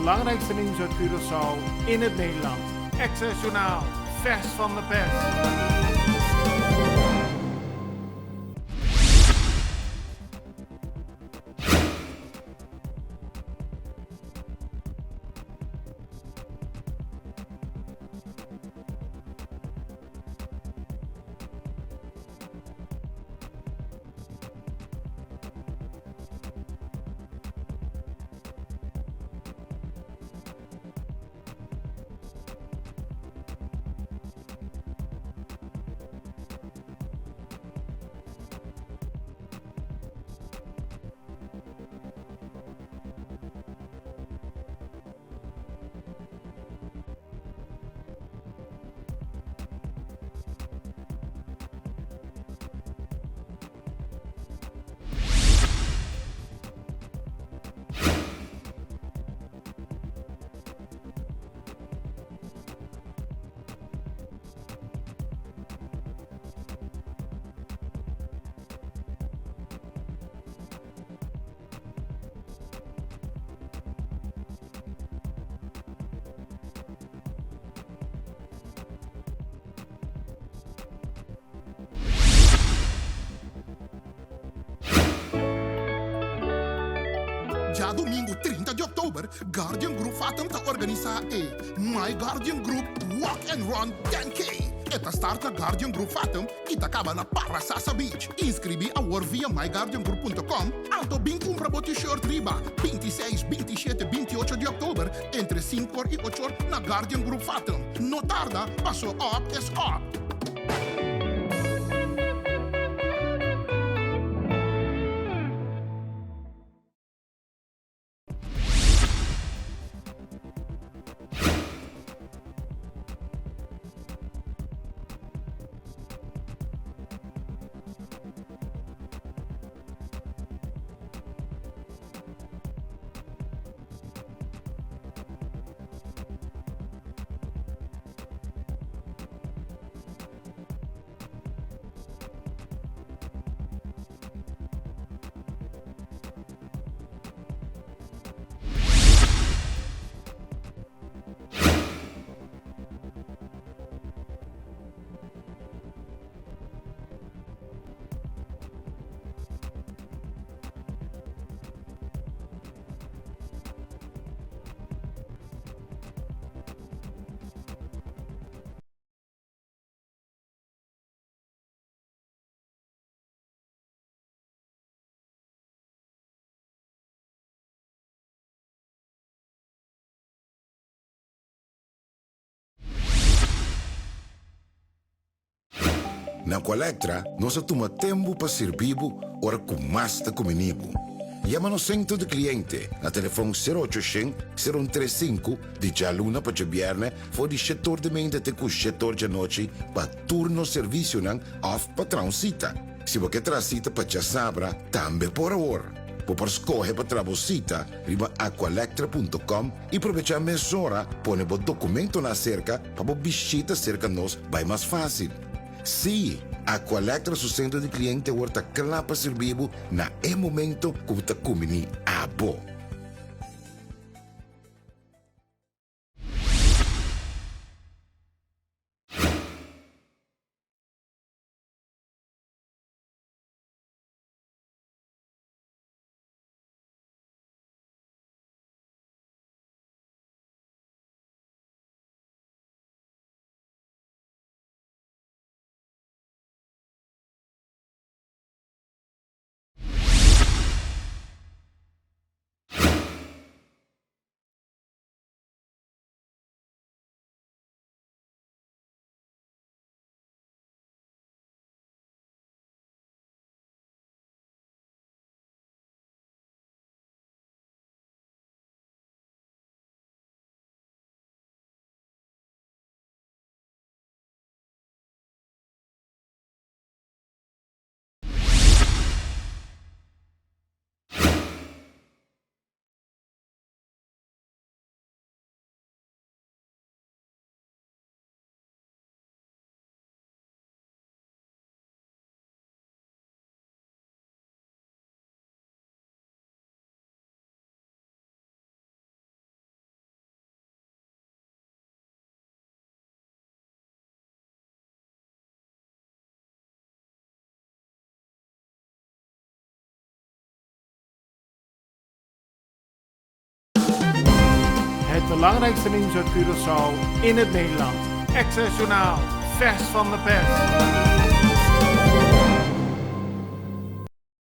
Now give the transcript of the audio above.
belangrijkste nieuws uit Curaçao in het Nederlands. Access Journaal, vers van de pers. Djadumingu 30 di òktober, Guardian Group Fatum ta organisá e My Guardian Group Walk and Run 10K. E ta start na Guardian Group Fatum i ta kaba na Parasasa Beach. Inskribí awor via myguardiangroup.com anto bin kumpra bo t-shirt riba 26, 27, 28 di òktober entre sinku or i ocho or na Guardian Group Fatum. No tarda, paso òp es òp! Na Aqualectra nos a tuma tembu pa sirbi bo ora ku mas ta kumini bo. Yama nos sentro di kliente na telefon sero ocho shen, sero un tres sinku di djaluna pa djabièrnè for di shetor di meinta te ku shetor djanochi pa tur nos servisionan òf pa traha un sita. Si bo ke traha sita pa djasabra, tambe por awor. Bo por skohe pa traha bo sita riba aqualectra punto com i probechá mesora pone bo dokumentonan aserka pa bo bishita serka nos bai mas fásil. Sí, Aqualectra su sentro di kliente awor ta kla pa sirbi bo na e momento ku bo ta kumbiní abo. belangrijkste nieuws uit Curaçao in het Nederland. Extra Journaal, vers van de pers.